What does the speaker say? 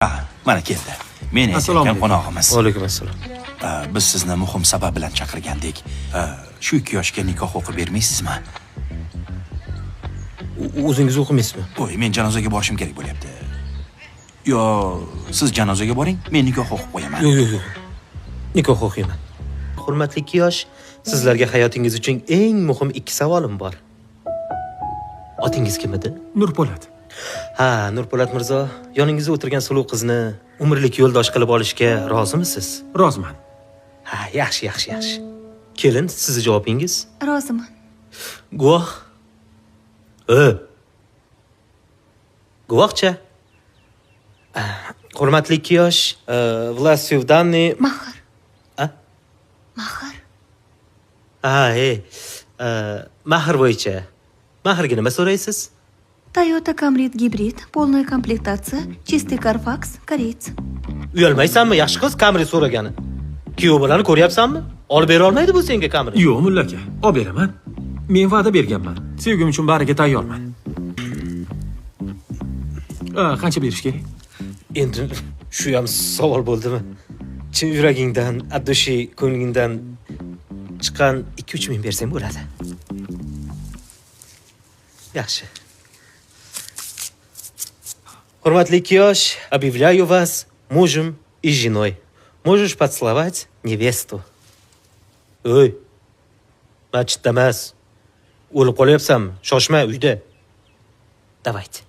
Ha, mana keldi. Men Assalomu aytayotgan alaykum. qonog'imiz. Alaykum assalom. Biz sizni muhim sabab bilan chaqirgandik. Shu ikki yoshga nikoh o'qib bermaysizmi? O'zingiz o'qimaysizmi? Voy, men janozaga borishim kerak bo'lyapti. Yo, siz janozaga boring, men nikoh o'qib qo'yaman. Yo'q, yo'q, yo'q. Nikoh o'qiyman. Hurmatli ikki yosh, sizlarga hayotingiz uchun eng muhim ikki savolim bor. Otingiz kim edi? Nurpo'lat. Ha, Nurpo'lat mirzo, yoningizda o'tirgan suluv qizni umrlik yo'ldosh qilib olishga rozimisiz? Roziman. Ha, yaxshi, yaxshi, yaxshi. Kelin, sizni javobingiz? Roziman. Guvoh. E. Guvohcha. Ah, hurmatli ikki yosh, властью данной Mahr. A? Mahr. Ha, e. Mahr bo'yicha. Mahrga nima so'raysiz? Toyota Camry гибрид, полная комплектация, чистый Carfax, кореец. Uyalmaysanmi, yaxshi qiz Camry so'ragani? Kuyov bolani ko'ryapsanmi? Olib bera olmaydi bu senga Camry. Yo'q, mulla aka, olib beraman. Men va'da berganman. Sevgim uchun bariga tayyorman. Qancha berish kerak? Endi shu ham savol bo'ldimi? Chin yuragingdan, от души ko'nglingdan chiqqan 2-3 ming bersang bo'ladi. Yaxshi. Hurmatli ikki yosh, объявляю вас мужем и женой. Можешь поцеловать невесту. Ey, masjidda emas. O'lib qolyapsanmi? Shoshma, uyda. Давайте.